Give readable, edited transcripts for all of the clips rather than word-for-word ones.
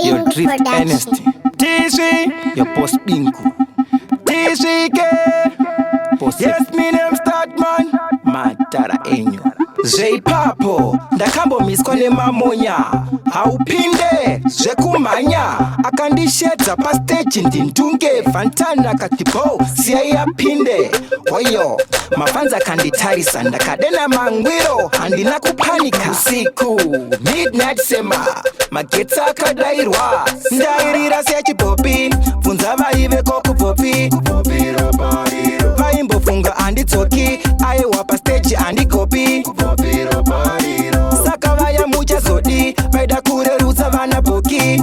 Your Bingu drift Production. Ernest. Tiswi, Your boss Bingu. Tiswike. Boss. Yes, me name start man. Madara enyu. Zveipapo ndakambomiswa nemamonya, haupinde zvekumhanya. Akandishedza pasteji ndindunge fantani, akati bo siyai apinde. Oyo mafanzi akanditarisa, ndakadena mangwiro, handina kupanika. Usiku midnight sema magetsi akadairwa, ndairira sechipopi. Bvunza vaiveko kupopi, vaimbofunga handidzoki. Aiwa, pasteji handikopi. Saka vaya muchazodi vaida kurerutsa vana bhoki.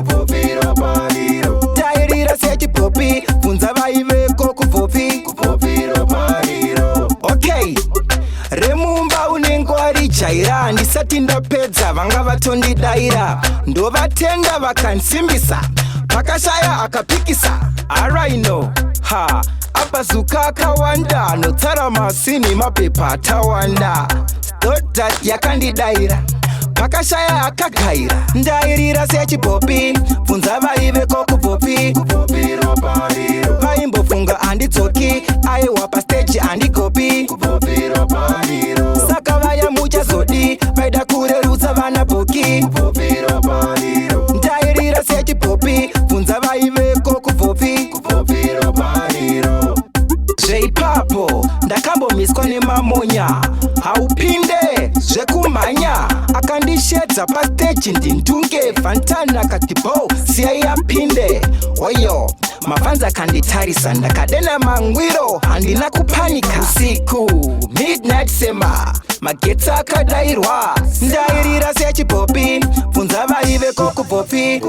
Tairira sechipopi, bvunza vaiveko kubvopi. Okay, remumba unenge warijaira. Ndisati ndapedza vanga vatondidaira, ndovatenda vakansimbisa, pakashaya akapikisa. Araino ha apazuka akawanda anotsara masini mapepa tawanda. Stodat yakandidaira, pakashaya akagaira. Ndairira sechipopi, bvunza vaiveko kubvopi, vaimbofunga handidzoki. Aiwa, pasteji handikopi. Saka vaya muchazodi vaida kurerutsa vana bhoki. Ndairira sechipopi, bvunza vaiveko kubvopi. Zveipapo ndakambomiswa nemamonya, haupinde zvekumhanya. Akandishedza pasteji ndindunge fantani, akati bo siyai apinde. Oyo mafanzi akanditarisa, ndakadena mangwiro, handina kupanika. Usiku midnight sema magetsi akadairwa, ndairira sechipopi. Bvunza vaiveko kubvopi,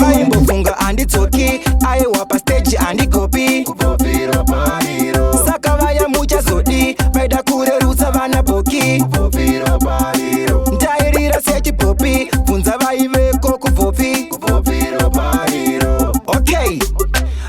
vaimbofunga handidzoki. Aiwa, pasteji handikopi. Saka vaya muchazodi vaida kurerutsa vana bhoki. Ndairira sechipopi, bvunza vaiveko kubvopi. Okay,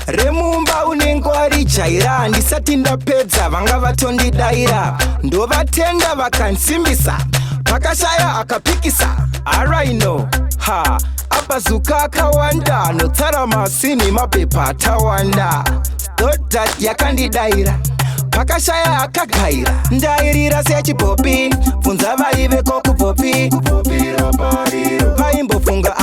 remumba unenge warijaira. Ndisati ndapedza vanga vatondidaira, ndovatenda vakansimbisa, pakashaya akapikisa. Araino ha apazuka akawanda anotsara masini mapepa tawanda. Stodat yakandidaira, pakashaya akagaira. Ndairira sechipopi, bvunza vaiveko kubvopi, vaimbofunga.